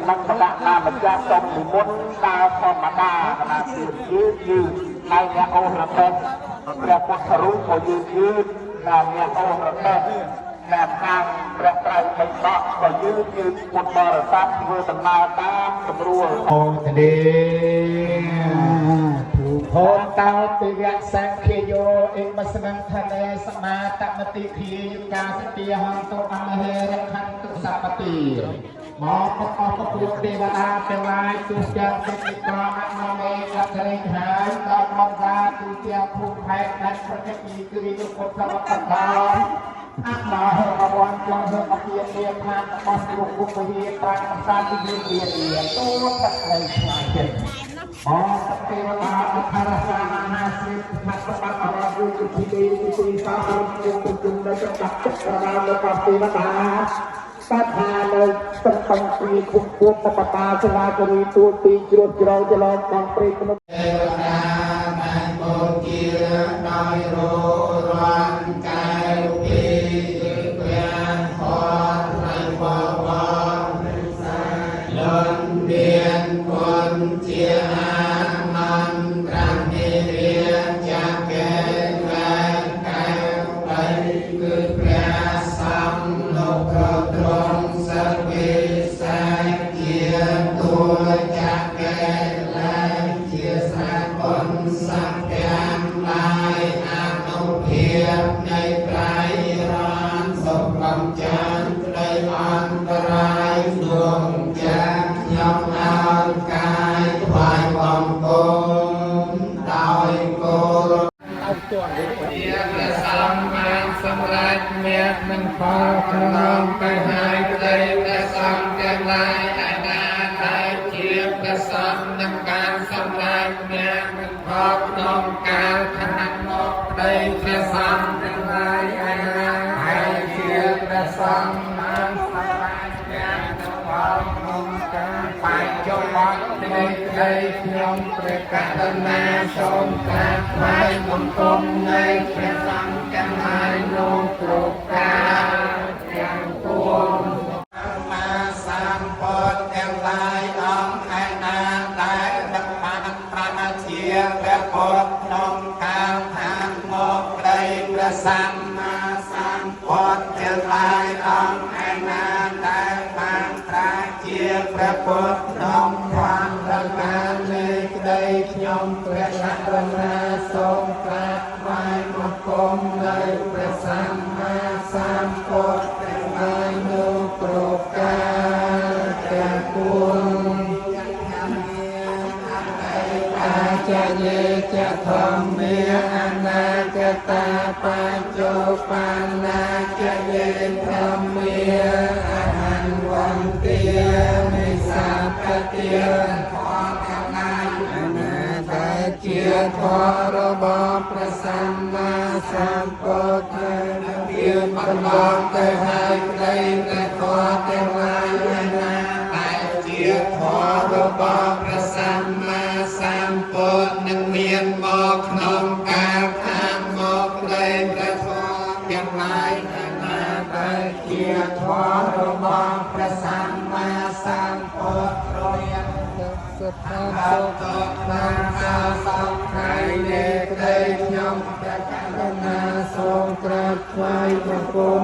នឹងបដណាម្ចាស់សូមនិមន្តដើរធម្មតាកណាទៀតយឺតយឺតហើយអ្នកអូសរទេះព្រះពុទ្ធរូបក៏យឺតយឺតណាអ្នកអូសរទេះអ្នកខាងព្រះត្រៃបិដកក៏យឺតយឺតពុទ្ធបរិស័ទធ្វើដំណើរតាមស្រួល អូទេភូហនតោទវៈសង្ឃយោអិមស្មង្ខនេសមាតមតិភាយកាសតិហន្តអមហេរខន្តុសពតិមកប្រកបពុទ្ធទេវតាទាំងឡាយទោះទាំងសេចក្ដីក្រអនុមេអធិរិហើយដល់មកសាទូទាំងភូមិផែនដីប្រតិពីគិរិយុពុទ្ធវត្តតាអមហេរវ័នចងហេអភិយាឋានរបស់គ្រូគុពវិប្រាំសាទិវិយាទូតក្តីខ្លាចចិត្តអសទេវតាអធរសាមហាស្រីផាត់បាត់អរគុណទីទីទីសារុគងគុំដែលចាប់ចិត្តប្រដាលរបស់ទេវតាសត្ថានៅទឹកបង្ពីគុំគុំបបតាសាលាគរីទួលទីជ្រួតជ្រៅចលងបងព្រៃភ្នំ ទេវតាបានបូជាដោយររានកែវពីគឺព្រះខត្រៃបវរលនមានគុណជាអានន្តរនិរិយកេវកែវបីគឺព្រះសំលោកប្រត្រង់សវិសេសជាតួចកេលែងជាសាគុណសត្វទាំងឡាយអនុភាពនៃប្រៃរនសុខកំចានក្តីអន្តរាយដួងចាខ្ញុំអោនកាយថ្វាយបង្គំដោយគោរព ជាព្រះសម្បានសម្រេចមគ្គនឹងផលក្នុងទៅហើយក្តីព្រះសង្ឃទាំងឡាយឯណាដែលជាព្រះសង្ឃនឹងការសម្រេចមគ្គនឹងផលក្នុងកាលខាងមុខក្តីព្រះសង្ឃទាំងឡាយឯណាដែលជាព្រះសង្ឃបានសម្រេចមគ្គនឹងផលក្នុងកាលបច្ចុប្បន្ននេះក្តីខ្ញុំព្រះករុណាសូមក្រាបថ្វាយបង្គំនៃព្រះសង្ឃទាំងឡាយនោះគ្រប់កាលទាំងពួង មាសម្ពុទ្ធទាំងឡាយអង្គឯណាដែលដឹកបានប្រាជាព្រះពុទ្ធក្នុងកាលខាងមកក្តីព្រះសម្មាសម្ពុទ្ធទាំងឡាយអង្គឯណាដែលបានត្រាជាព្រះពុទ្ធក្នុងខណ្ឌកាលនេះក្តីខ្ញុំព្រះករុណាសូមក្រាបថ្វាយបង្គំនៃព្រះសម្មាសម្ពុទ្ធទាំងឡាយនោះគ្រប់កាលទាំងពួង អាចយេចធម្មាអនាគតាបច្ចុប្បន្នាចយេធម្មាអហង្វន្ទាមិសពតិធម៌ទាំងឡាយអនាដែលជាធម៌របស់ព្រះសម្មាសម្ពុទ្ធមានបន្លងទៅហើយក្តីព្រះធម៌ទាំងឡាយឯណាដែលជាធម៌របស់ព្រះសម្មាសម្ពុទ្ធនឹងមានមកក្នុងកាលខាងមកក្តីព្រះធម៌ទាំងឡាយឯណាដែលជាធម៌របស់ព្រះសម្មាសម្ពុទ្ធទ្រង់សុខសុខបានសាសង្ខៃនេះក្តីខ្ញុំព្រះករុណាសូមក្រាបថ្វាយបង្គំ